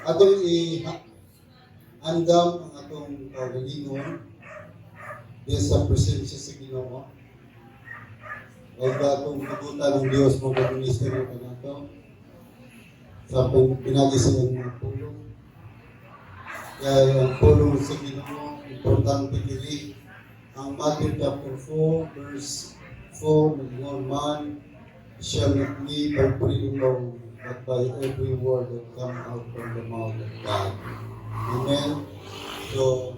Atong i-andam ang atong kaugalingon diya sa presensya sa Ginoo. Huwag ba atong tugutan ng Diyos mo ministeryo kanato sa pinagi sa iyang mga pulong. Kaya ang pulong sa Ginoo, importante diri ang Matthew chapter 4 verse 4, nag-ingon, "Man shall not live by bread alone, but by every word that come out from the mouth of God." Amen. So,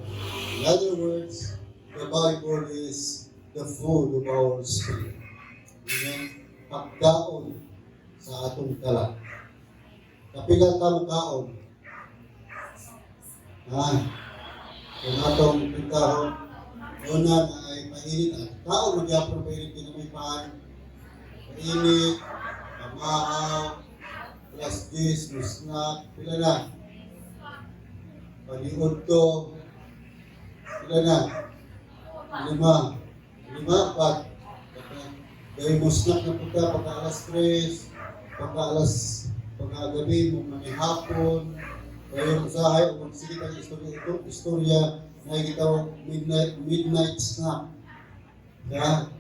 in other words, the Bible is the food of our spirit. Amen. Pagkaon sa atong kalat. Kapila ta mo kaon? Ha? Kung atong pitahon, una na ay mainit at kaon magyapon painit din may pan. Mainit, pamahaw, alas 10, musnak, pila na? Paniud to, pila na? Lima. Lima, apat. Dahil musnak na punta pagka alas 3, pagka alas pagkagabi mo manihapon, dahil usahay o magsige kang istorya ito, istorya na gitawag midnight snack. Ya?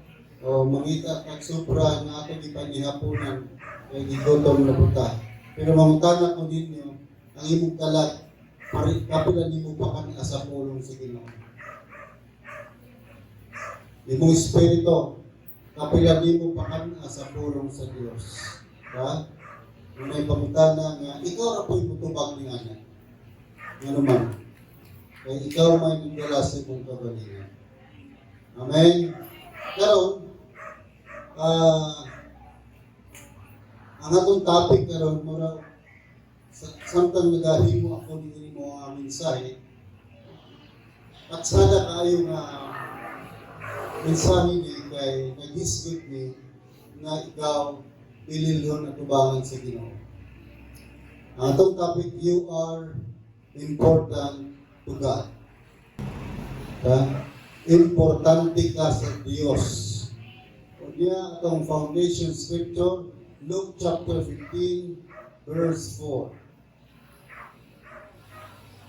O mangita kag sobra nga ato gipanihaponan kay gigutom na punta. Pero mangutana ko ninyo, ang imong kalat, pari kapila nimo pa kami sa pulong sa Ginoo? Imong espiritu, kapila nimo pa kami sa pulong sa Dios? Ha? Unay pangutana nga ikaw ra po'y mutubag ni ana. Ngano man? Kay ikaw may nagdala sa imong kagalingon. Amen. Karon, ang atong topic karon mura samtang nagahimo ako ni mo ang mensahe, patsada kaayo nga mensahe ni kay naghisgot ni nga ikaw bililhon at tubangan sa Ginoo. Ang atong topic, "You are important to God." Ha? Importante ka sa Diyos. O niya atong foundation scripture, Luke chapter 15, verse 4.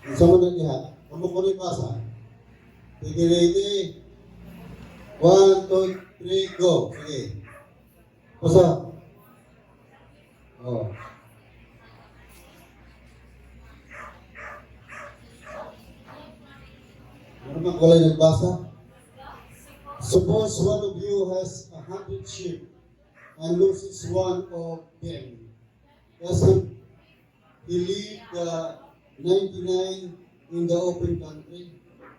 Ang sa na diha, kamo ko rin basa. Sige, ready? One, two, three, go. Sige. Basa. Oh. Ano man walay nagbasa? "Suppose one of you has 100 sheep and loses one of them. Doesn't he leave the 99 in the open country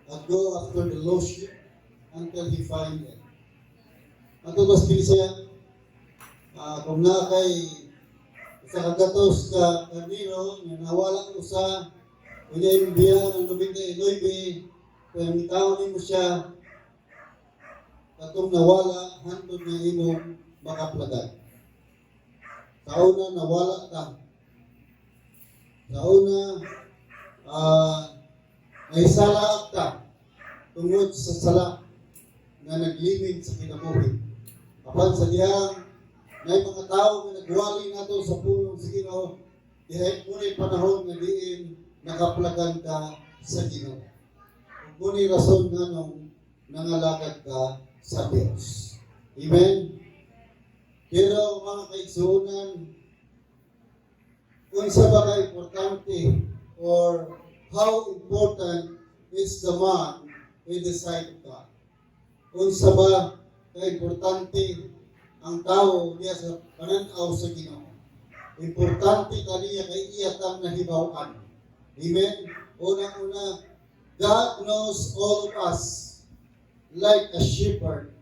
and go after the lost sheep until he find it?" Ato mas siya, kung na kay sa kagatos ka karnero, nga nawala usa, unya yung biya ng 99, kaya mitaw nimo siya, katong nawala, hantod nga imong makaplagan. Sa una, nawala ka. Sa una, nahisala ka tungod sa sala nga naglimin sa kinabuhi. Apan sa dihang na mga tao nga nagwali nato sa pulong sa Ginoo, dihay mo panahon nga diin nakaplagan ka sa Ginoo. Ug mao rason nganong nangalagad ka sa Dios. Amen. Pero mga kaigsuonan, unsa ba ka importante or how important is the man in the sight of God? Unsa ba ka importante ang tao diya sa pananaw sa Ginoo? Importante kaniya kay iya tang nahibaw-an. Amen. Unang-una, God knows all of us like a shepherd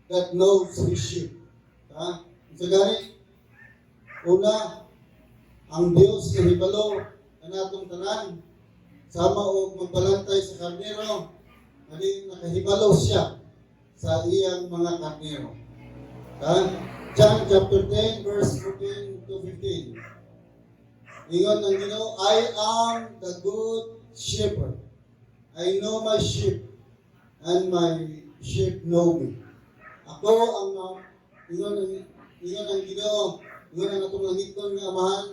that knows his sheep. Ha? Sa gani, una, ang Dios nahibalo kanatong tanan sama og magbalantay sa karnero, kani nakahibalo siya sa iyang mga karnero. Ha? John chapter 10 verse 14 to 15. Ingon ng Ginoo, "I am the good shepherd. I know my sheep and my sheep know me." Ako ang ingon ang Ginoo, ingon ang atong langitnon nga Amahan,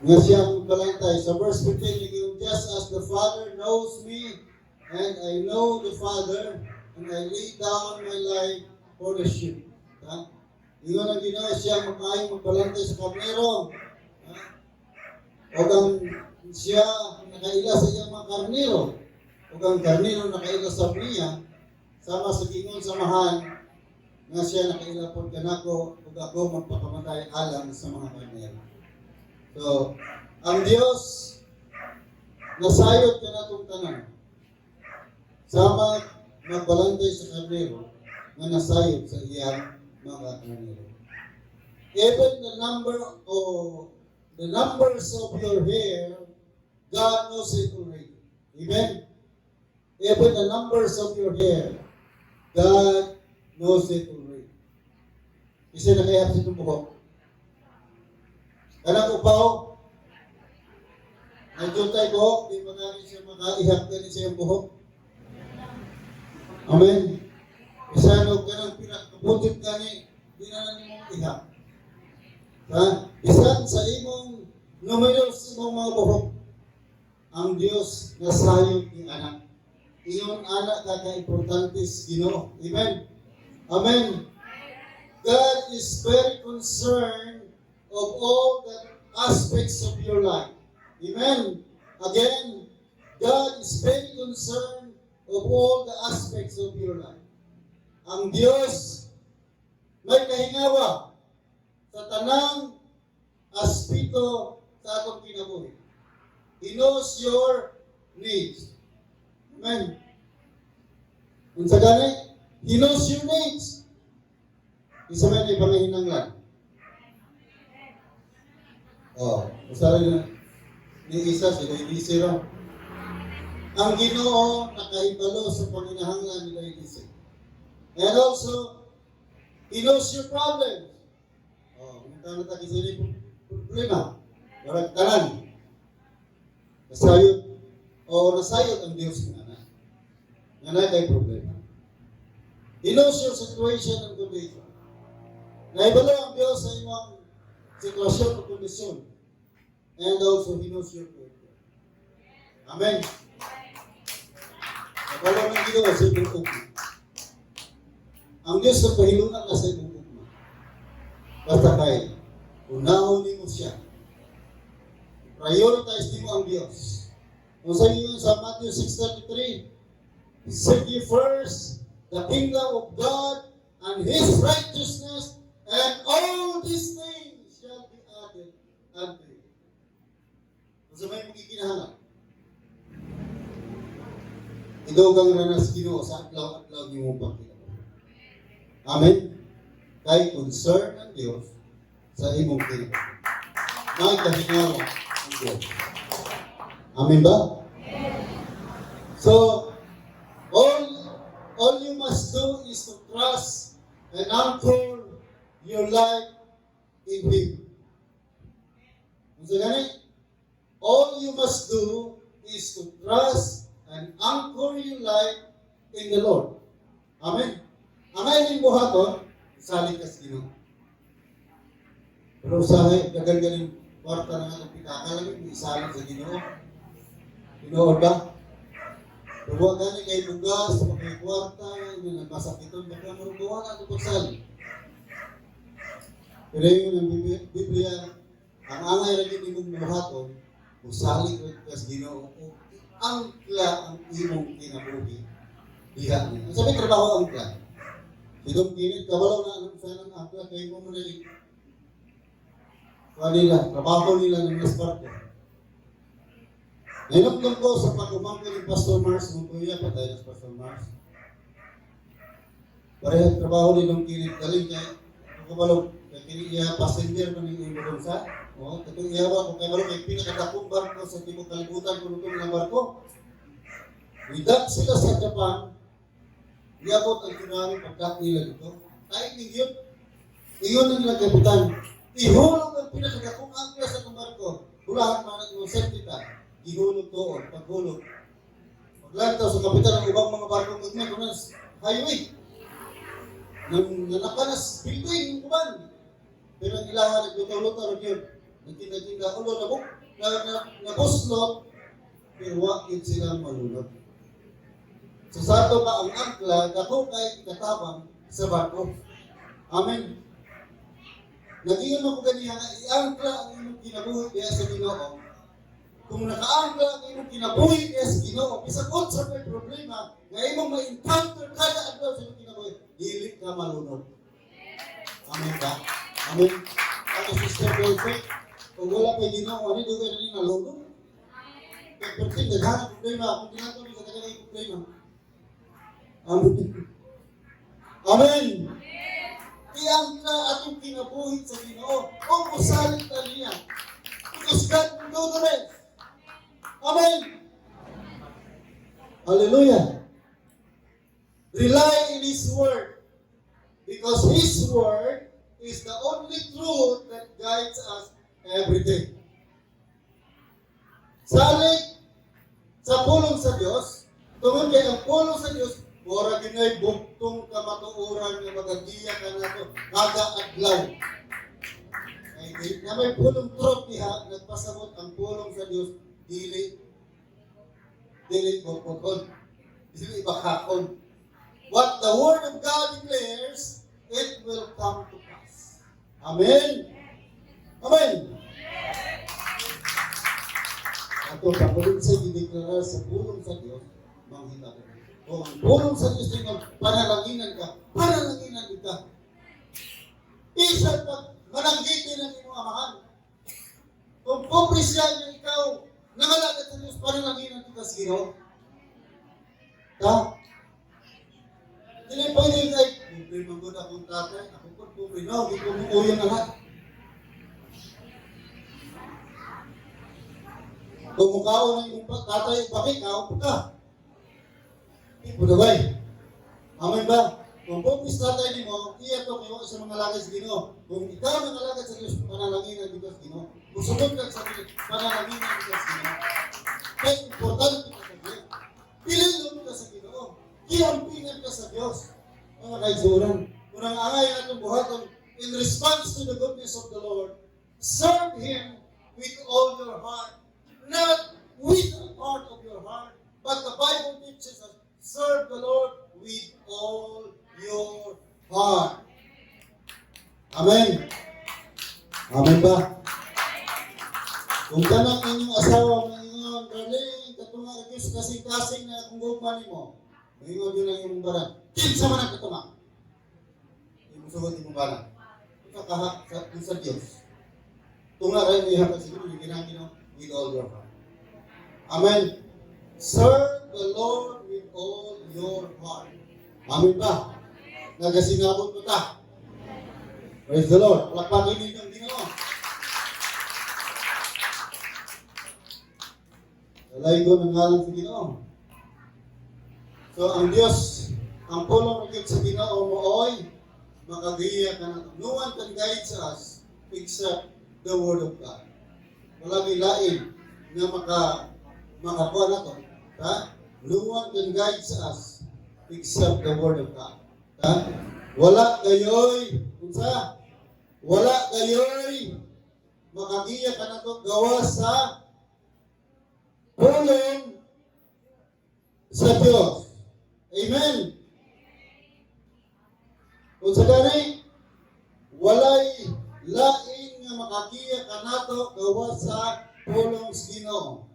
Nga siya ang balantay. Sa verse 15, yung "Just as the Father knows me, and I know the Father, and I lay down my life for the sheep." Ha? Ingon ang Ginoo, siya ang maayong magbalantay sa karnero. Ha? O ang siya nakaila sa iyang mga karnero. O ang karnero nakaila sa niya, sama sa gingon sa Amahan, nga siya nakaila pod kanako, ug ako magpakamatay alang sa mga karnero. So, ang Dios nasayod kanatong tanan. Sama magbalantay sa karnero nga nasayod sa iyang mga karnero. Even the number of the numbers of your hair, God knows it already. Amen? Even the numbers of your hair, God knows it already. Isa na kaya sa itong buhok. Kanang upaw, nandiyon tayo buhok, di pa namin siya makaihap gani sa iyong buhok. Amen. Isa no kanang pinakabutit gani, di na lang imong ihap. Ha? Bisan sa imong numero sa imong mga buhok, ang Dios nasayod ni ana. Ingon ana ka ka-importante sa Ginoo. Amen. Amen. God is very concerned of all the aspects of your life. Amen. Again, God is very concerned of all the aspects of your life. Ang Diyos may kahingawa sa tanang aspeto sa atong kinabuhi. He knows your needs. Amen. Unsa gani? He knows your needs. Isa man ay pangahinanglan. Oh, usa rin ni isa si Lady ra. Ang Ginoo nakahibalo sa panginahanglan ni Lady. And also, He knows your problems. Oh, kung ta kasi problema. Warag tanan. Nasayod o nasayod ang Dios nga ana. Nga naa kay problema. He knows your situation and condition. Nahibalo ang Dios sa imong sitwasyon o kondisyon. And also, He knows your future. Amen. Kabalo ng Ginoo sa imong ugma. Ang Diyos nagpahilunan na sa imong ugma. Basta kay, unahon nimo siya. Prioritize nimo ang Diyos. Kung sa inyo sa Matthew 6:33, "Seek ye first the kingdom of God and His righteousness, and all these things shall be added unto you." Kung sa may magikinahanglan, idugang ra na sa Ginoo sa adlaw-adlaw nimo pagkinabuhi. Amen. Kay concern ang Diyos sa imong kinabuhi. May kahingawa ang Diyos. Amen ba? So, all you must do is to trust and anchor your life in Him. Unsa gani? All you must do is to trust and anchor your life in the Lord. Amen. Ang imong buhaton, salig ka sa Ginoo. Pero usahay, daghan ganing kwarta na nga itong pitaka lang, isalig sa Ginoo. Tinuod ba? Pero wa gani kay bugas, wa kay kwarta, nga nagmasakiton, baka marugawa na ito pagsalig. Pero yung ang Biblia, ang angay ra gyud imong buhaton, musalig ka sa Ginoo ug angkla ang imong kinabuhi diha niya. Ang sabi trabaho angkla. Si Dong Kinit, kabalo na anong sa ng angkla kay mo mo na kuha nila, trabaho nila ng mas barko. Nahinumdum ko sa pag-umangko ni Pastor Mars, nung kuya, patay na si Pastor Mars. Parehang trabaho ni Dong Kinit, galing kay, kung kabalo, kay kini iya passenger man yung imo sa. Oh, katong iya ba, kung kabalo kay pinakadakong barko sa tibuok kalibutan kuno itong nga barko. Nidak sila sa Japan, niabot ang tsunami pagdak nila dito. Ay, yun. Iyon ang nila kapitan. Ihulog ang pinakadakong angkla sa itong barko. Hulahan man ang safety ta. Gihulog tuon, paghulog. Paglantaw sa kapitan ng ubang mga barko, kagmay, kunan highway. Nang nanakanas building, kuman. Pero ang ilaha, naglutaw-lutaw rin yun. Nagtinda-tinda, ulo na buk. na nabuslot, pero wa gyud sila malunod. So sa ato pa ang angkla, dako kay katabang sa barko. Amen. Nag-ingon ko ganiha nga i-angkla ang imong kinabuhi diha sa Ginoo. Kung nakaangkla ang imong kinabuhi diha sa Ginoo, bisan unsa may problema nga imong ma-encounter kada adlaw sa imong kinabuhi, dili ka malunod. Amen ba? Amen. Ako, Sister Perfect, kung wala pa Ginoo, ano dugay na ni nalunod? Kaya perting daghan ang problema, kung ginagawa mo sa daghang problema. Amen. Amen. Iangkla atong kinabuhi sa Ginoo o musalig ta niya. Because God will do the rest. Amen. Hallelujah. Rely in His Word. Because His Word is the only truth that guides us every day. Salig sa pulong sa Dios, tungod kay ang pulong sa Dios, mura ginay bugtong kamatuoran nga magagiya kanato kada adlaw. Kay di na may pulong truth diha, nagpasabot ang pulong sa Dios dili dili bukod, dili bakakon. What the Word of God declares, it will come to pass. Amen. Amen. Ato pa kung sa gideklara sa pulong sa Dios, manghitabo. Kung ang pulong sa Dios ningon, panalanginan ka, panalanginan ka. Bisan pag mananggitin ang imong amahan. Kung pobre siya nga ikaw, nangalagad sa Diyos, panalanginan ka sa Ginoo. Ta? Dili pwede kay, pobre man gud akong tatay, ako po pobre. No, di ko mo uyon anak. Kung mukaon ng imong tatay, bakit kaon ka? Di po bay. Amen ba? Kung pobre sa tatay nimo, iya to kayo sa mga lagad sa Ginoo. Kung ikaw nangalagad sa Diyos, panalanginan dito sa Ginoo. Kung sugod ka sa Diyos, panalanginan dito sa Ginoo. Kaya importante ka sa Diyos. Pililon ka sa Ginoo. Giampingan ka sa Diyos. Mga kaigsuonan, kung ang angay atong buhaton in response to the goodness of the Lord, serve Him with all your heart. Not with a part of your heart, but the Bible teaches us, serve the Lord with all your heart. Amen. Amen ba? Kung kanang inyong asawa maingon, "Darling, katunga Diyos kasing-kasing na akong gugma nimo." Maingon yun ang imong bana. "Kinsa man ang katunga?" Imong sugot imong bana. Ika kaha sa Diyos. Tunga rin niya kasi siguro yung ginagino with all your heart. Amen. Serve the Lord with all your heart. Amen ba? Nagasinabot mo ta. Praise the Lord. Palakpakin ninyo ang Ginoo. Dalay ko ng ngalan sa Ginoo. So ang Dios, ang pulong ng Diyos sa Ginoo mooy makagiya ka na. No one can guide us except the Word of God. Wala may lain nga makakuha na to. Ha? No one can guide us except the Word of God. Ha? Wala gayoy, unsa? Wala gayoy makagiya ka na to gawa sa pulong sa Diyos. Amen. Kung sa gani, walay lain nga makagiya kanato gawa sa pulong sa Ginoo.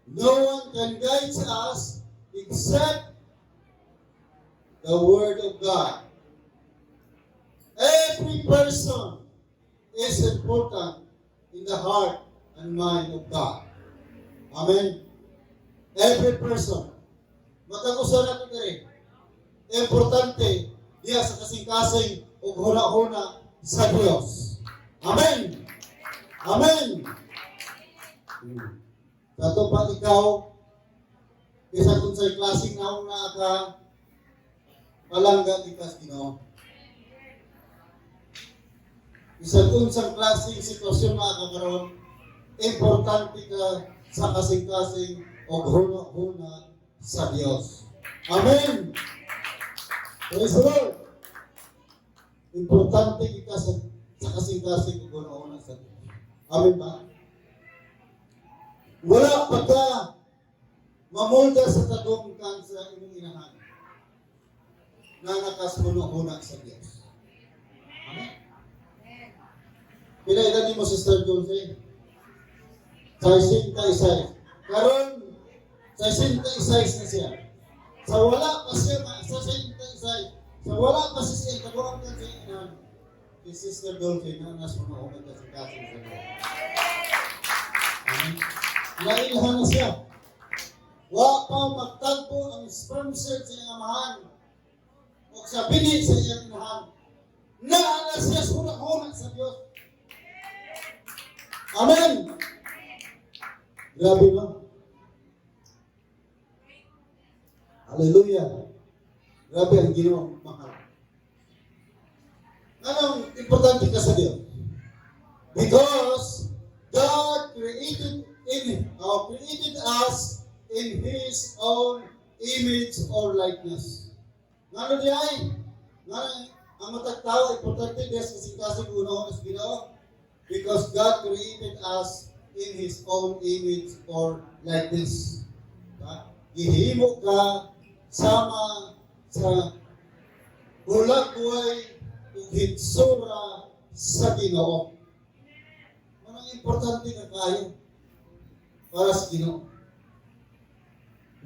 No one can guide us except the Word of God. Every person is important in the heart and mind of God. Amen. Every person. Matag usa nato diri. Importante diya sa kasing-kasing ug huna-huna sa Dios. Amen. Amen. Kato pa ikaw, bisan unsay klaseng naong naa ka, palangga kita sa Ginoo. Bisan unsang klaseng sitwasyon naa ka karon, importante ka sa kasing-kasing og huna-huna sa Dios. Amen. Praise the Lord. Importante kita sa kasing-kasing og huna-huna sa Dios. Amen ba? Wala pa ka mamolda sa tagong kan sa imong inahan na naa ka sa huna-huna sa Diyos. Amen. Pila edad mo, Sister Dulce? 66. Karon, 66 na siya. Sa wala pa siya, sa 66, sa wala pa siya siya, taguan kan sa inahan, si Sister Dulce na nasa huna-huna sa kasing sa Diyos. Amen. Nailhan na siya. Wa pa magtagpo ang sperm cell sa iyang amahan o sa bini sa iyang inahan. Naa na siya sa huna-huna sa Diyos. Amen! Grabe, no? Hallelujah. Grabe ang Ginoo mahal. Anong importante ka sa Diyos? Because God created us in His own image or likeness. Ngano di ay? Ngano ang matag tao importante diya sa kasing-kasing una sa Ginoo? Because God created us in His own image or likeness. Ha? Gihimo ka sama sa hulagway ug hitsura sa Ginoo. Manang importante ka kayo para sa Ginoo.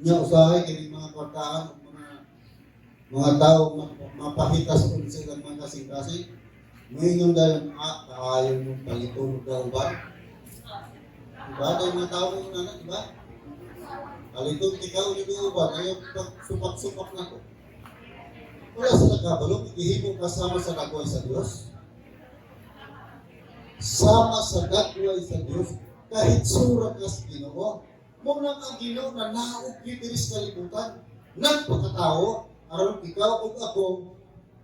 Nya usahay kini mga kwartahan ug mga tao mapahitas kung silang mga kasing-kasing. Ngayon dahil kaayo mong paliton og kauban. Diba? Dahil mga tao mo na, diba? Paliton ikaw yung uban, ayaw pag supak-supak na ko. Wala sila kabalo, gihimo ka sama sa dagway sa Dios. Sama sa dagway sa Dios, kahit sura ka sa Ginoo. Mao nang ang Ginoo na naog diri sa kalibutan, nagpakatao, aron ikaw ug ako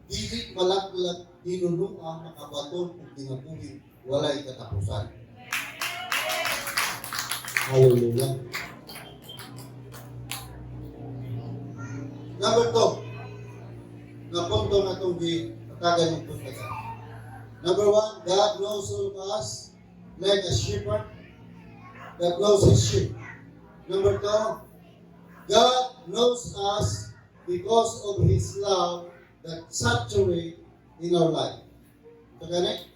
dili malaglag hinunua makabaton og kinabuhi walay katapusan. Hallelujah. Number 2, na punto na itong gitagan ng puntagan. Number 1, God knows all of us like a shepherd that knows his sheep. Number 2, God knows us because of His love that saturate in our life. Ito gani,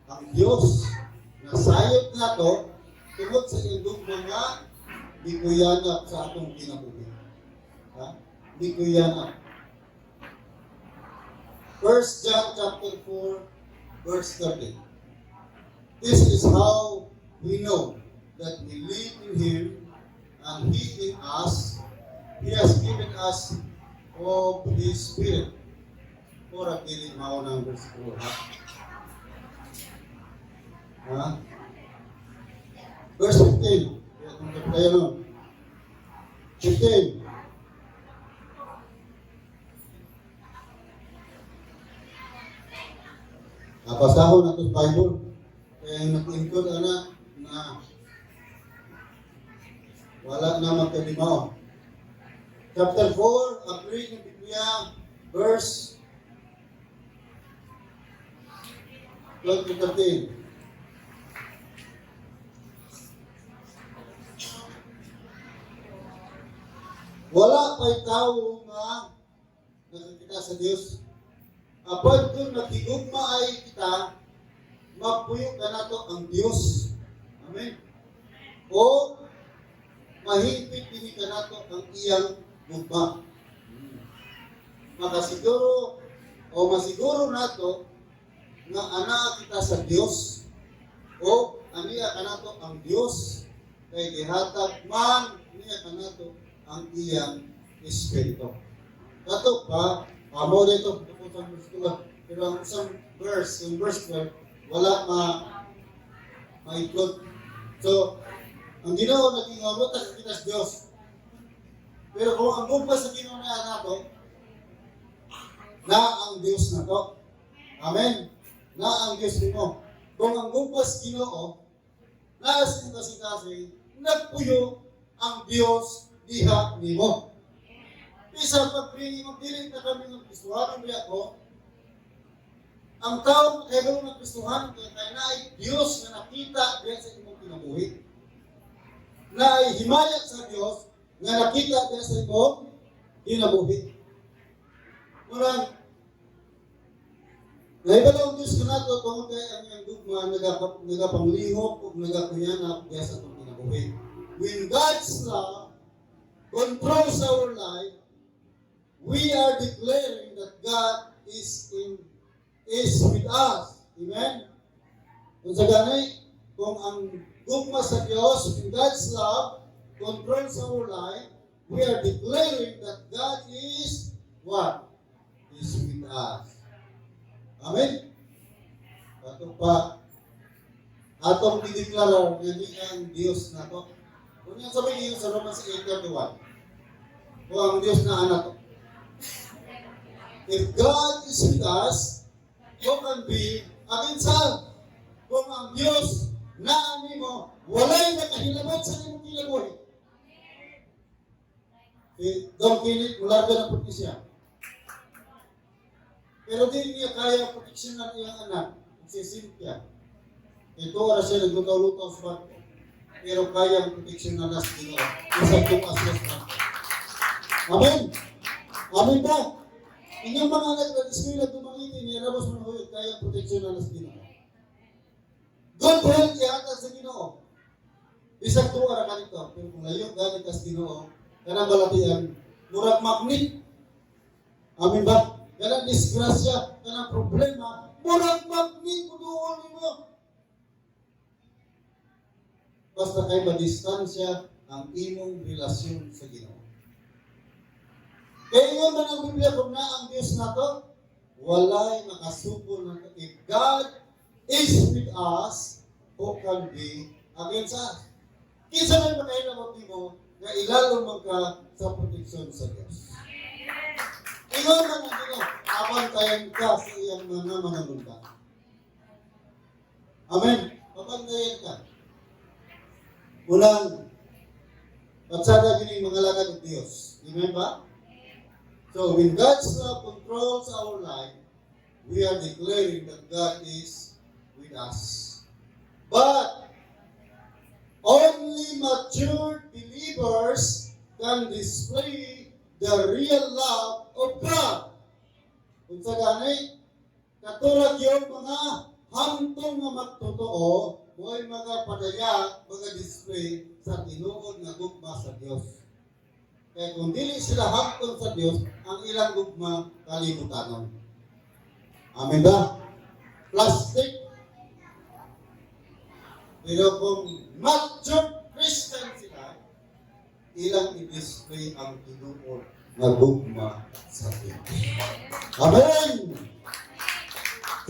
ang Diyos nasayod nato tungod sa iyang mga gikuyanap sa atong kinabuhi. Ha? Gikuyanap. 1 John chapter 4 verse 13. This is how we know that we live in Him and He in us. He has given us of His Spirit. Ora dili mao ng bersikulo, ha? Ha? Verse 15. Kaya kung kayo nun. 15. Napasahon na ito sa Bible. Kaya yung nag-include ana na wala na magkalimao. Chapter 4, agree ng Biblia, verse 12 to 13. Wala pa'y tao nga nakakita sa Diyos. Apan kung naghigugma ay kita, mapuyo ka nato ang Diyos. Amen. O mahigpit dinhi kanato ang iyang gugma. Makasiguro o masiguro nato nga anaa kita sa Dios o aniya kanato ang Dios kay gihatag man niya kanato ang iyang Espiritu. Kato pa, amo dito tungkol sa bersikulo, pero ang isang verse, yung verse 12, wala ma-include. So, ang Ginoo naging nga kita sa Dios. Pero kung ang gugma sa Ginoo na nato, na ang Dios nato. Amen. Na ang Dios nimo. Kung ang gugma sa Ginoo, naa sa imong kasing-kasing, nagpuyo ang Dios diha nimo. Bisa pagpili mo dili na kami ng Kristohanon diha ko, ang tao kahibalo ng Kristohanon kay naay Dios nga nakita diha sa imong kinabuhi. Na himaya sa Dios nga nakita niya sa imong kinabuhi. Murang nahibalo ang Diyos kanato tungod kay ang iyang gugma nagapanglihok ug nagakuyanap diya sa atong kinabuhi. When God's love controls our life, we are declaring that God is with us. Amen? Kung sa gani, kung ang gugma sa Diyos, when God's love controls our life, we are declaring that God is what? Is with us. Amen? Ato pa, atong gideklara nga ni ang Diyos nato. Kung yan sabihin niyo sa Romans 8:31, kung ang Diyos na anak to. If God is with us, who can be against us? Kung ang Diyos na nimo, walay nakahilabot sa imong kinabuhi. Si Dong Kilit, mularga na po siya. Pero di niya kaya proteksyonan iyang anak, si Cynthia. Ito oras siya naglutaw-lutaw sa barko. Pero kaya ang proteksyonan na sa Ginoo. Isang tumas siya sa barko. Amen! Amen ba? Inyong mga anak na eskwela dumangiti, nirabos mo na huyod, kaya ang proteksyonan na sa Ginoo. Good health ihatag sa Ginoo. Bisag tuwa ra ka dito, pero kung layo gani ka sa Ginoo, kanang balatian, murag magnet. Amen ba? Kanang disgrasya, kanang problema, murag magnet muduol nimo. Basta kay madistansya ang imong relasyon sa Ginoo. Kaya ingon man ang Biblia, kung na ang Diyos nato, walay makasukol nato. If God is with us, who can be against us? Kinsa may makahilabot nimo nga ilalom man ka sa proteksyon sa Diyos? Ingon man ang Ginoo, abantayan ka sa iyang mga mananumba. Amen. Pabantayan ka. Unang, patsada gini mga lagad ng Diyos. Amen ba? So, when God's love controls our life, we are declaring that God is with us. But only matured believers can display the real love of God. Kung sa gani, katulad yung mga hamtong nga magtotoo, mo'y mga padayag, mga display sa tinuod nga gugma sa Dios. Kaya kung dili sila hamtong sa Dios, ang ilang gugma kalibutanon. Amen ba? Plastic. Pero kung mature Christian sila, ilang i-display ang tinuod nga gugma sa Dios. Amen!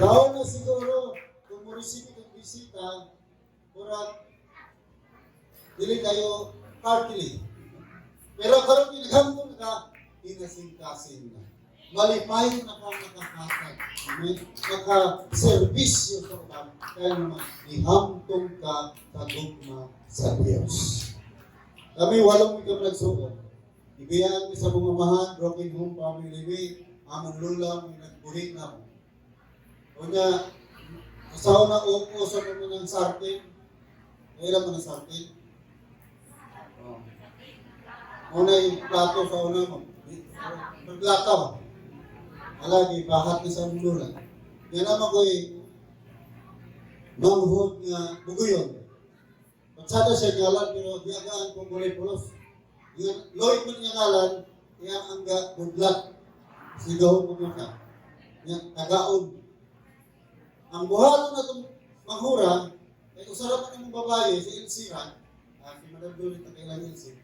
Kao na siguro, kung mo receive kag bisita, murag dili kayo heartily. Pero karon pinaghamtong ka, inasing-kasing na. Malipay na ka nakakatag. Amen? Naka-servisyo sa uban. Kaya naman, ihamtong ka sa gugma sa Diyos. Kami, walong mi kami nagsuon. Ibiyaan mi sa mga amahan, broken home family mi, among lula, may nagbuhi na mo. Unya, asawa na uso mo ng sartin. Kailan mo ng sartin? Oh. Una yung plato sa una mo. Maglakaw. Ala, di bahat ni sa among lula. Yan naman ko eh, manghod nga buguyon. Patsada siya ngalan, pero di agaan kung kulay pulos. Yung Lloyd man niya ngalan, iyang angga budlat. Sigaw mo ka. Yang kagaon. Ang buhaton na itong manghura, ay usara man imong babae, si Elsie ra, si Madam Dolit na kailang Elsie,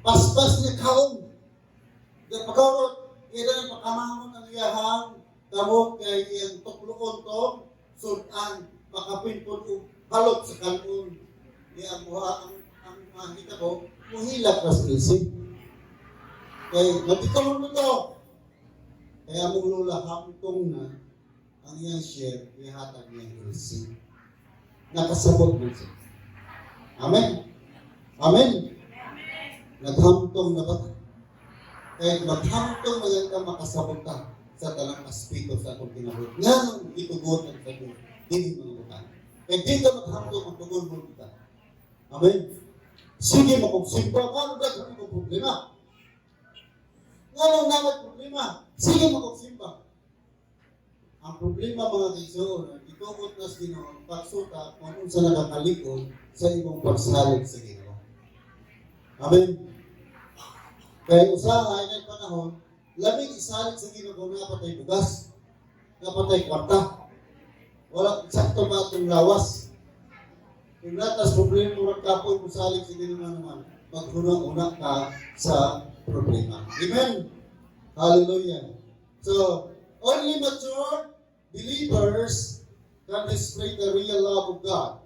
paspas niya kaon. Di pagkaurot, iya na pakamangon ang iyahang kamot kay iyang tukluon to, sudan, makapinpon og halot sa kanon. Iya ang buha, ang makita ko, muhilak ra si Elsie. Kay matikamon mo to. Kaya mong lula hamtong na ang iyang share, ihatag niya Elsie. Nakasabot man siya. Amen. Amen. Naghamtong na ba? Kaya maghamtong na ka makasabot ka sa tanang aspeto sa atong kinabuhi. Nga nang itugot ang sa Diyos, dili mga butang. Kaya di ka maghamtong, magtugon mo kita. Amen. Sige man kog simba, ngano daghan kog problema? Nganong naa may problema? Sige man kog simba. Ang problema, mga kaigsoon, gitugot na sa Ginoo pagsuta kung unsa nakakalikod sa imong pagsalig sa Ginoo. Amen. Kay usahay na panahon, labing isalig sa Ginoo kung naa pa tay bugas, naa pa tay kwarta. Wala sakto ba itong lawas? Kung naa tas problema, murag kapoy kung salig sa Ginoo na naman, maghuna-una ka sa problema. Amen. Hallelujah. So, only mature believers can display the real love of God.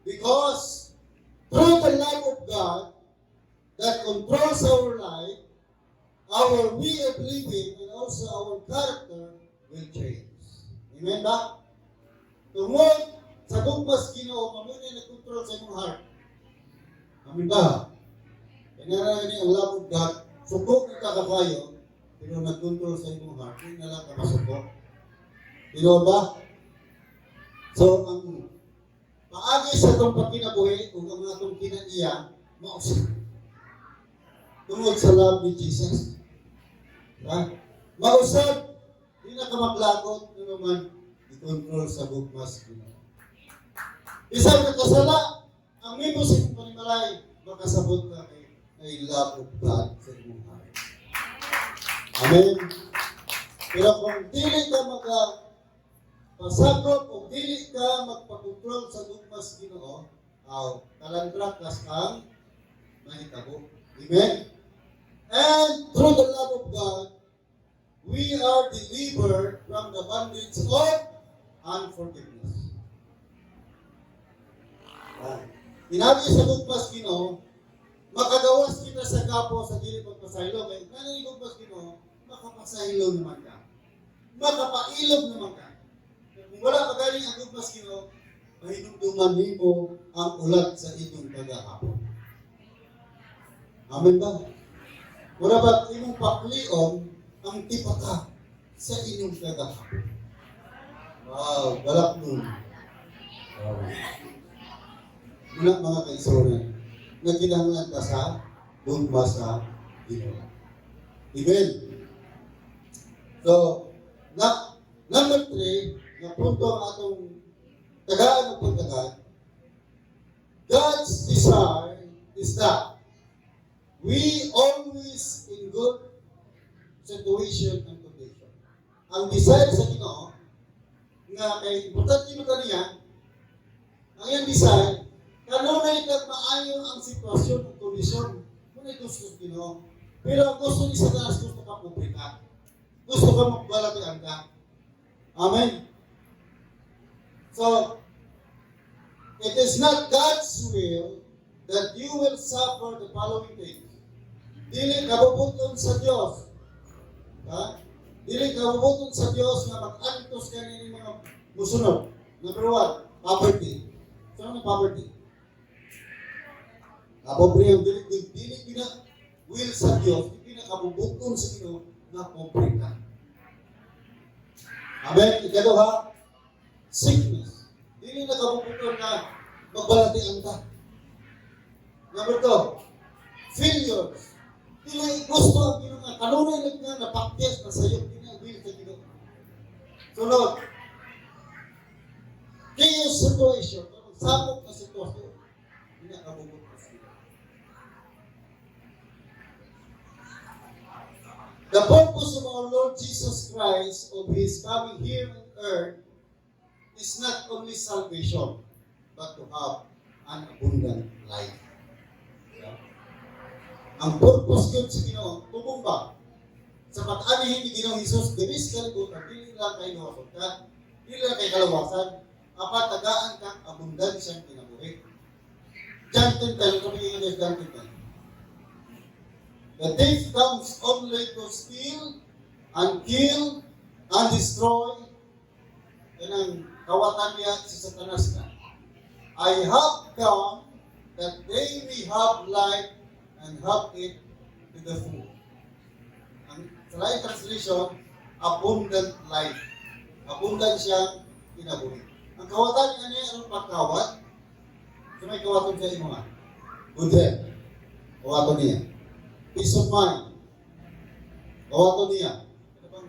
Because through the love of God that controls our life, our way of living and also our character will change. Amen ba? Tungod sa gugma sa Ginoo, mao na nagkontrol sa imong heart. Amen ba? Kaya nga ni ang love of God, suko ka kakayo, pero nagkontrol sa imong heart, hindi na lang ka masuko. Tinuod ba? So, ang paagi sa atong pagkinabuhi ug ang atong kinaiya, mausab. Tungod sa love ni Jesus. Diba? Mausab, di na ka maglagot, ano man, i-control sa gugma sa Ginoo. Bisan nakasala, ang mimo sa imong panimalay, makasabot ka kay ay love of God sa imong heart. Amen. Pero kung dili ka maka pasakop o dili ka magpakontrol sa gugma sa Ginoo, aw kalandrakas ang mahitabo. Amen. And through the love of God, we are delivered from the bondage of unforgiveness. Ah. Pinaagi sa gugma sa Ginoo, makagawas kita sa gapo sa dili pagpasaylo. Kay nga ni gugma sa Ginoo, makapasaylo naman ka. Makapailob naman ka. Kung wala pa galing ang gugma sa Ginoo, mahinumduman nimo ang ulat sa inyong kagahapon. Amen ba? Mura ba imong paklion ang tipaka sa inyong kagahapon? Wow, balak nun. Wow. Muna, mga kaigsuonan, nagkinahanglan ka sa gugma sa Ginoo. Amen. So, na, number 3, nga punto ang atong tagaan ng pagtagaan, God's desire is that we always in good situation and condition. Ang desire sa Ginoo nga kay importante mo kaniya, ang iyang desire kanunay kag maayo ang sitwasyon ug kondisyon mao gusto sa Ginoo. Pero ang gusto ni Satanas, gusto ka pobre ka. Gusto ka magbalatian ka. Amen. So, it is not God's will that you will suffer the following things. Dili kabubuton sa Dios. Ha? Dili kabubuton sa Dios nga mag-antos ka nini mga musunod. Number 1, poverty. So, ano poverty? Pobre ang dili dili dili pina will sa Dios, dili pinakabubuton sa Ginoo nga pobre ka. Amen. Ikaduha, sickness. Dili na kabubuton nga magbalatian ka. Number 2, failures. Dili gusto ang Ginoo nga kanunay lang nga napakyas na sayo, dili ang will sa Ginoo. Sunod, chaos situation, samok na sitwasyon, dili na kabubuton sa Ginoo. The purpose of our Lord Jesus Christ, of His coming here on earth, is not only salvation, but to have an abundant life. Yeah. Ang purpose yun sa Ginoo, tumong ba? Sa pag-anihin ni Ginoong Hesus, diri sa kalibutan, dili lang kay luwason ka, dili lang kay kalawasan, apan tagaan kang abundansyang kinabuhi. John 10:10, sabi ng John 10:10. The thief comes only to steal and kill and destroy. Yan ang kawatan niya si Satanas na. I have come that they may have life and have it to the full. Ang sa laing translation, abundant life. Abundant siyang kinabuhi. Ang kawatan niya niya, anong pagkawat? So may kawaton sa imo nga. Good health, kawaton niya. Peace of mind, kawaton niya. Ano bang,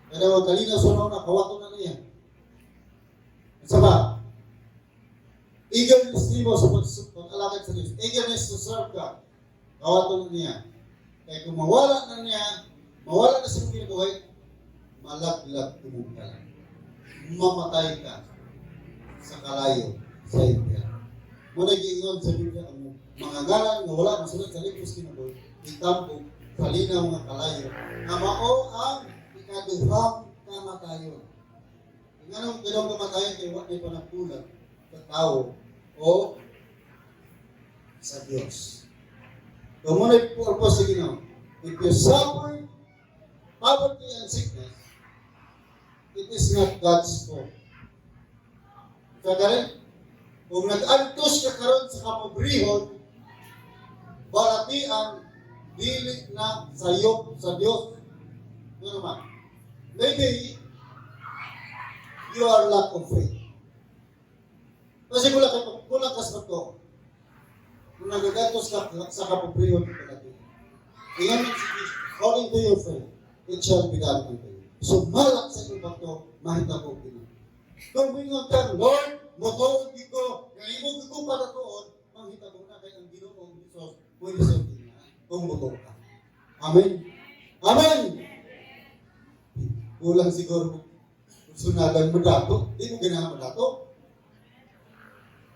kanang kalinaw sa una, kawaton na niya. Sa ba? Eagerness nimo sa pag-alagad sa Diyos. Eagerness to serve God. Kawaton na niya. Kaya kung mawala na niya, mawala na sa imong kinabuhi, malaglag imong kalag. Mamatay ka sa kalayo sa impyerno. Mao na giingon sa Biblia, ang mga ngalan nga wala masulat sa libro sa kinabuhi, itambok sa linaw nga kalayo, nga mao ang ikaduhang kamatayon. Nganong ikaduhang kamatayon? Kay wa may panagbulag sa tao o sa Dios. Kung mao na'y purpose sa Ginoo, if you suffer poverty and sickness, it is not God's fault. Kagaling, kung nag-antos ka karon sa kapobrehon, balatian, dili na sayop sa Dios. Ano naman? Maybe you are lack of faith. Kasi kulang ka sa pagtuo. Kung nagagantos ka sa kapobrehon, balatian. Ingon man si Jesus, "According to your faith, it shall be done unto you." So malak sa imong pagtuo, mahitabo kini. Kung moingon ka, "Lord, motuo gyud ko, nga imo gyud ko padatuon," manghitabo na kay ang Ginoong Hesus pwede sa na kung motuo ka. Amen. Amen. Kulang siguro kung sunadan mo dato, di mo ganahan mo dato.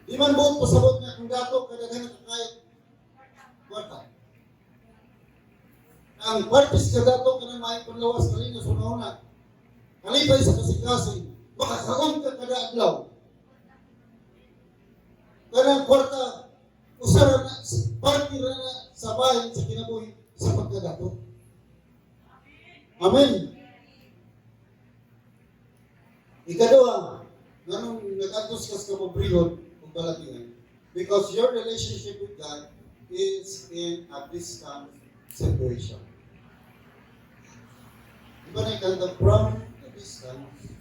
Di man buot pasabot nga kung dato kadaghan ka kay kwarta. Ang purpose ka dato kanang may panlawas, kalinaw sa una. Kalipay sa kasing-kasing, makakaon ka kada adlaw. Kanang kwarta, usa ra na, parte ra na sa bahin sa kinabuhi sa pagkadato. Amen. Ikaduha, nganong nag-antos ka sa kapobrehon ug balatian? Because your relationship with God is in a distant situation. Di ba na yung kanta, "From the Distance"?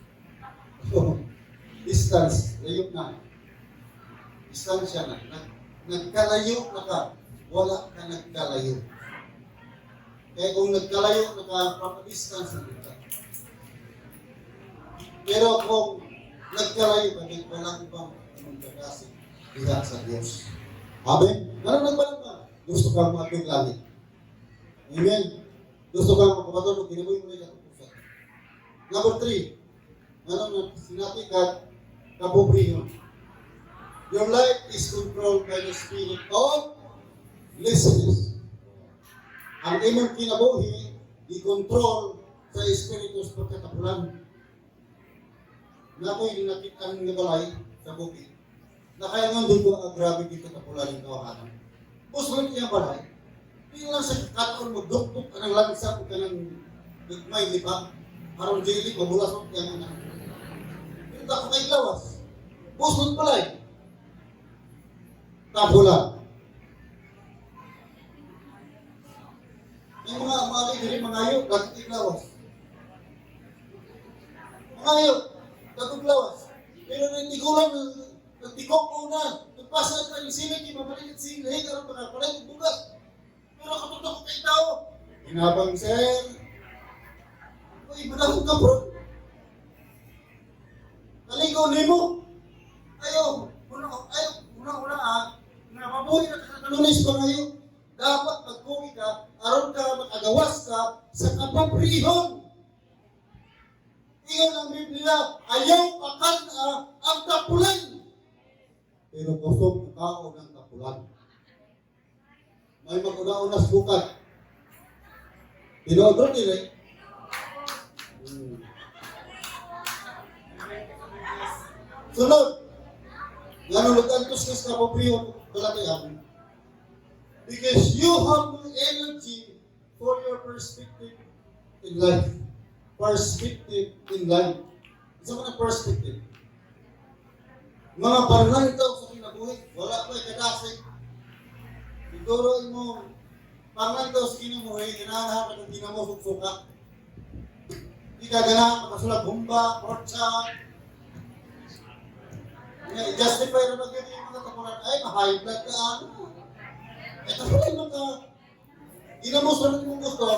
Distance, layo na. Distansya na. Nagkalayo na ka. Wala ka nagkalayo. Kaya kung nagkalayo na ka, from a distance na ka. Pero kung nagkalayo ka, nagbalang bang anong kadasig diha sa Diyos. Amen? Ano nagbalang ba? Gusto kang maatong langit. Amen? Gusto kang makabaton og kinabuhi mo na katapusan. Number 3, ano na sinati ka kapobrehon? Your life is controlled by the spirit of laziness. Ang imong kinabuhi, i-control sa espiritu sa pagkatapulan. Na ako'y nakita ang balay sa bukid. Nakaya nga dito ang grabe dito tapulan yung tawahanan. Buslo niya balay. Di lang sa kataon mo, dukduk ka ng langsa o ka ng gagmay, di ba? Aron dili, mabulas mo kaya nga. Pero ako kay lawas. Buslot balay. Tapulan. Yung mga mga diri mangayo, dagit lawas. Mangayo, dagit lawas. Pero nagtigulang, nagtikok ko na, nagpasa na yung silig, yung mabalik at silig, aron makapalit yung bugas. Pero katutok ko kay tao, "Hinabang, sir." Uy, manahog ka, bro. Naligo nimo. Ayo, una, ayo, una, una ah, nga mabuhi na ka Lunes pa ngayon. Dapat magkuwi ka, aron ka makagawas ka sa kapobrehon. Ingon ang Biblia, ayaw pakan ang tapulan. Pero kusog ang tao ng tapulan. May mag-una-una sa bukad. Tinuod ro dili. Sunod, ngano nag-antos ka sa kapobrehon balatian? Because you have no energy for your perspective in life. Perspective in life. Isa man ang perspective? Mga panlantaw sa kinabuhi, wala pa kadasig. Siguro imo panlantaw sa kinabuhi, ganahan ka ginamo suka. Di ka ganahan makasulag humba, porcha. Nga, i-justify na ba yung mga tapulan? Ay, ma-high blood ka ano. Eh, ako lang maka, ginamos na mong gusto,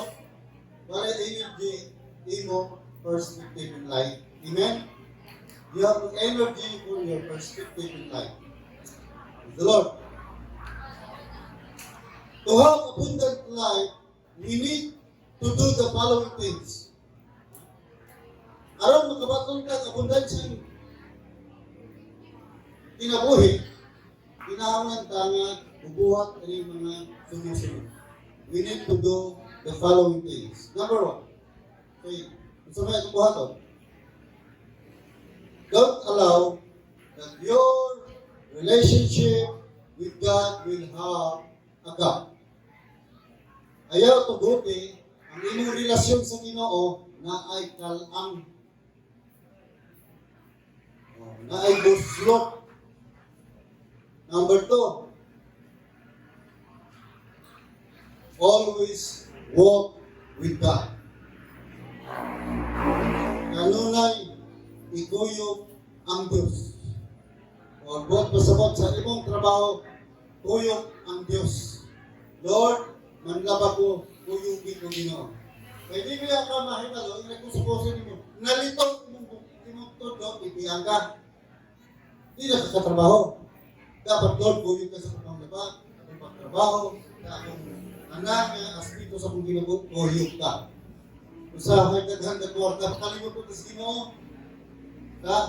para energy, imo perspective in life. Amen? You have energy for your perspective in life. Praise the Lord. To have abundant life, we need to do the following things. Aron makabaton ka abundansya kinabuhi, kinahanglan ta nga mubuhat ani mga sumusunod. We need to do the following things. Number one, okay, unsa may atong buhaton? Don't allow that your relationship with God will have a gap. Ayaw tuguti ang imong relasyon sa Ginoo naay kal-ang. Oh, naay buslot. Number two, always walk with God. Kanunay ikuyog ang Diyos. O buot pasabot sa imong trabaho, kuyog ang Diyos. Lord, manlaba ko, kuyugi ko Ginoo. Kay di mo ka mahitalo, ina kung suposin nimo, nalito imong tudlo, titiang ka. Di na ka katrabaho. Dapat, Lord, kuyog ka sa akong panglaba, akong pagtrabaho, sa akong anak nga aspeto sa akong kinabuhi, kuyog ka. Usahay daghan ka kwarta, makalimot mo sa Ginoo. Ha?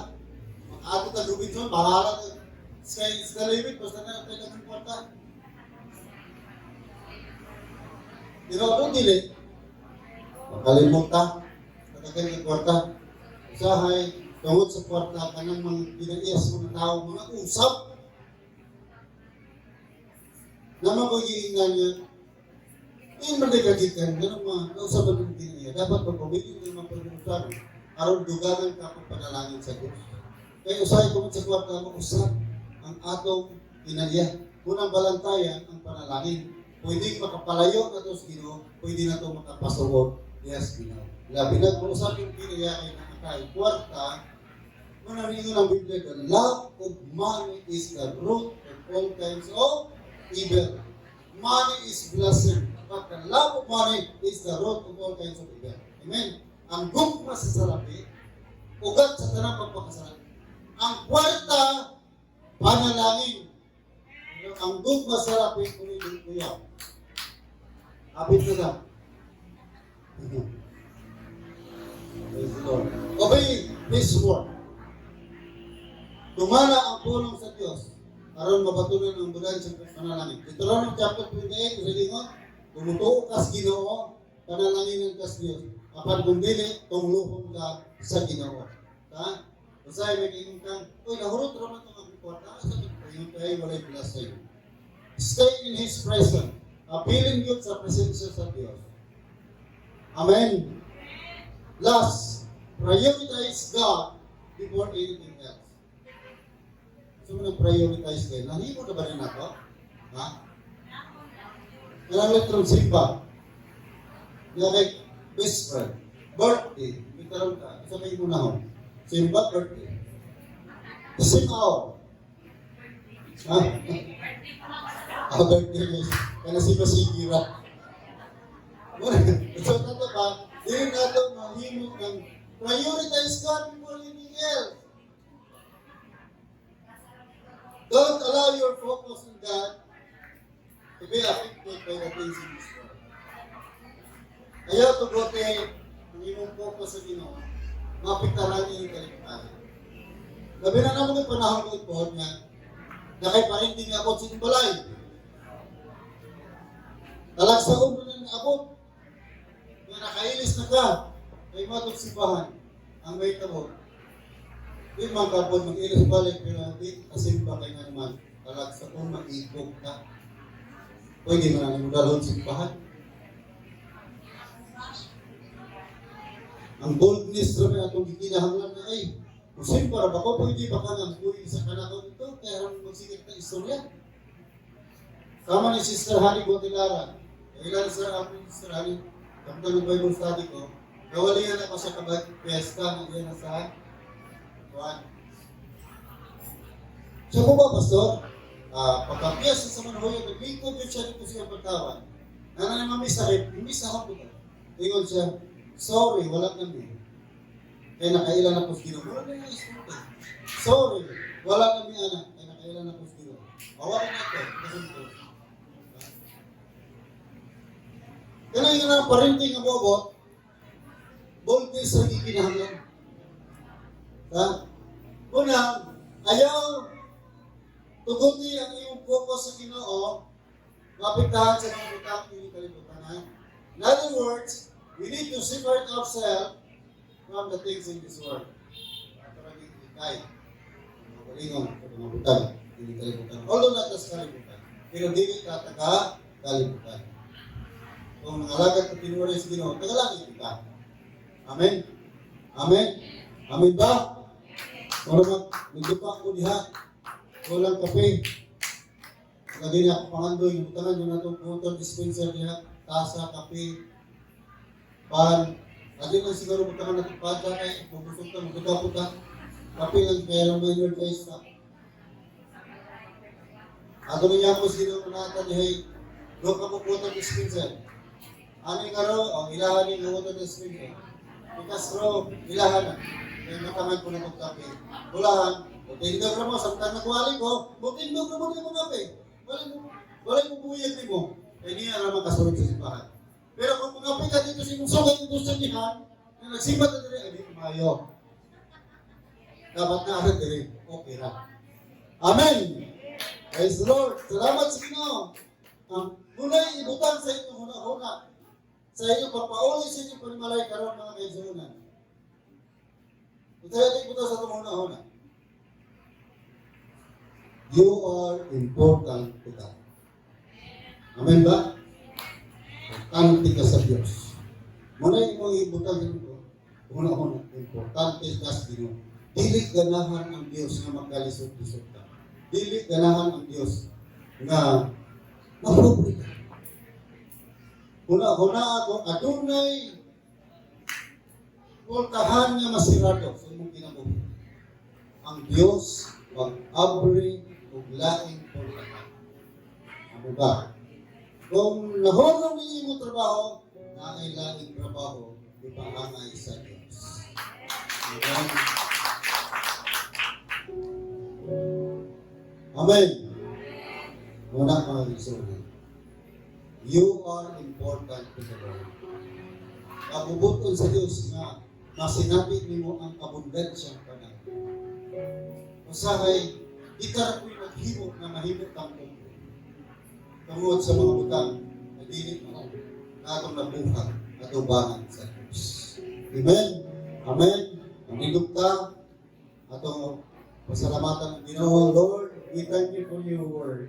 Makaabot ka Robinson, bahala ka. Sky is the limit, basta na tayo daghan kwarta. Pero ako dili. Makalimot ka, daghan ka kwarta. Usahay, tungod sa kwarta, kanang mga ginaias mga tao, mga usap. Naman ko giingnan niya, in man ka gikan, ganun mga nausap ang ginaiya. Dapat pagpabilin ng mga pag-usap, aron dugangan ka kung panalangin sa Diyos. Kaya usahay tungod sa kwarta mo, usap ang atong kinaiya. Kung ang balantayan, ang panalangin. Pwede makapalayo na to sa Ginoo, pwede na to makapasuot yes Ginoo. Labi na kung usap yung kinaiya kay nakakay kwarta, muna rin ang Biblia, "The love of money is the root of all kinds of evil." Money is blessing, but the love of money is the root of all kinds of evil. Amen. Ang gugma sa salapi, ugat sa tanang pagpakasala. Ang kwarta, panalangin. Ang gugma sa salapi, kuya, kuya. Apit na lang. Praise the Lord. Obey His word. Tumana ang pulong sa Diyos aron mabatunan ang bulan sa panalangin. Deuteronomy chapter 28, sa lingon, kung mutuo kas Ginoo, panalanginan kas Dios. Apan kung dili, tungluhon ka sa Ginoo. Ha? Usahay may kaingon kang, "Uy, nahurot ra man itong akong kwarta." Sa ingon kay walay bless sa'yo. Stay in His presence. Apilin yun sa presensya sa Diyos. Amen. Last, prioritize God before anything else. So, mo nag-prioritize kayo. Nahimo na ba rin ako? Ha? Kanang litrong simba. Nga kay best friend. Birthday. Bitaron ka. Isa may mo na simba, birthday. The same hour. Ha? Ah, birthday guys. Kana si Basigira. So, nato pa, dili nato mahimo ng prioritize God before anything else. Don't allow your focus on God to be affected by the things in this world. Ayaw tugote ang imong focus sa Ginoo, maapektahan iyong kalibutan. Labi na naman yung panahon ko ito nga, na kay parinti nga abot sa inyong balay. Talagsaon mo na abot. Nga nakailis na ka, kay matong simbahan, ang may tabo. Di man kapon mag-ilis balik, pero di kasimba kay nga naman, talagsaon maigog ka. Pwede mo na nimo dalhon simbahan. Ang boldness ra may atong gikinahanglan na ay, kung simba ra ba ko, pwede ba ka nga kuy sa kanako nito, kaya ron magsigit na istorya. Sama ni Sister Honey Botilara. Kailan sa akong Sister Honey, kapag ng Bible study ko, nawalian ako sa kabag fiesta, nandiyan na sa Juan. Siya po ba, Pastor? Pagkapiyas sa Manhoyo, naglingkod yun siya dito sa iyang pagtawan. Nana nga misa, kay misa ko po. Ingon siya, "Sorry, wala kami. Kay nakaila na ko sa Ginoo." Wala na yung istorya. "Sorry, wala kami anak. Kay nakaila na ko sa Ginoo." Awa na ito, kasunto. Kanang nga na parenting nga bobo, bolti sa gikinahanglan. Ha? Una, ayaw tuguti ang iyong focus sa Ginoo, maapektahan sa mga butang ini kalibutan. Ha? In other words, we need to separate ourselves from the things in this world. Ato ra gyud ikay. Mga balingon sa mga butang ini kalibutan. Although not sa kalibutan, pero dili ka taga kalibutan. Kung nangalagad ka tinuod sa Ginoo, taga langit ka. Amen? Amen? Amen ba? Wala mag nagdupa ko diha. Walang kape. Lagi na ako pangandoy, yung butangan yung natong water dispenser diha, tasa, kape, pan. Lagi lang siguro butangan natin pan kay bubusog ka, magdupa po ka. Kape lang kaya lang ma-energize ka. Ato niya po sino nata dihay, do ka mo water dispenser. Ani nga ro, ang ilahan ni water dispenser. Ikas ro, ilahan na. Kaya matangan ko na magkape. Ulahan, mutindog ra mo, samtang nagwali ko, mutindog ra mo di mo kape. Wala mo buyag nimo. Kaya niya ra makasulod sa simbahan. Pero kung mangape ka dito sa imong sugay dito sa dihan, na nagsimba ta diri, ay di maayo. Dapat na ara diri, okay ra. Amen. Praise the Lord. Salamat sa Ginoo. Ang muna'y ibutang sa inyong huna-huna. Sa inyong pagpauli sa inyong panimalay karon, mga kaigsuonan. Ito yung ibutang sa itong huna-huna. You are important to God. Amen ba? Importante ka sa Diyos. Muna imong ibutang sa inyong huna-huna. Importante ka sa Ginoo. Dili ganahan ang Diyos nga magkalisod-lisod ka. Dili ganahan ang Diyos nga mapobre ka. Huna-huna ako, adunay pultahan nga masirado sa imong kinabuhi. Ang Diyos mag-abri og laing pultahan. Ano ba? Kung nahulog ni imong trabaho, naay laing trabaho, ipahangay sa Diyos. Amen. Amen. Muna, mga igsoon. You are important to the Lord. Kabubuton sa Diyos nga masinabi nimo ang abundansyang panahon. Usahay, di ka ra ko'y maghimo na mahimo kang pobre. Tungod sa mga butang na dili mo na atong nabuhat atubangan sa Diyos. Amen? Amen? Manindog ka, atong pasalamatan ang Ginoo. Lord, we thank you for your word.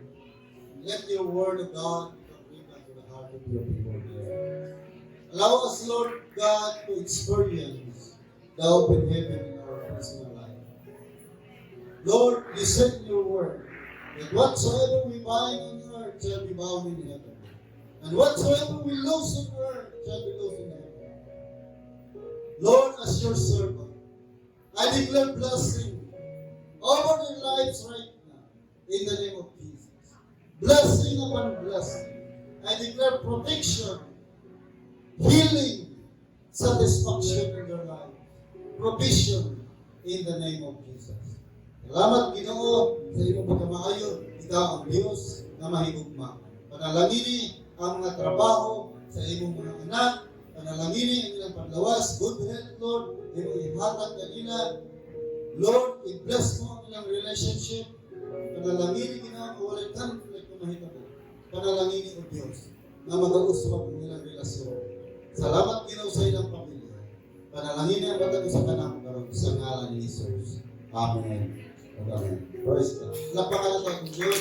Let your word of God become rhema to the heart of your people here. Allow us, Lord God, to experience the open heaven in our personal life. Lord, you said in your word that whatsoever we bind on earth shall be bound in heaven. And whatsoever we loose on earth shall be loosed in heaven. Lord, as your servant, I declare blessing over their lives right now in the name of Jesus. Blessing upon blessing. I declare protection, healing, satisfaction in their lives, provision in the name of Jesus. Salamat, Ginoo, sa imong pagkamaayo. Ikaw ang Diyos na mahigugma. Panalangini ang mga trabaho sa imong mga anak. Panalangini ang ilang paglawas. Good health, Lord. Imong ihatag kanila. Lord, i-bless mo ang ilang relationship. Panalangini, Ginoo, kung walay conflict na mahitabo. Panalangini, O Diyos, na mag-auswag ang ilang relasyon. Salamat, Ginoo, sa ilang pamilya. Panalangini ang matag usa kanamo karon sa ngalan ni Jesus. Amen. Amen. Praise God. Palakpakan nato ang Diyos.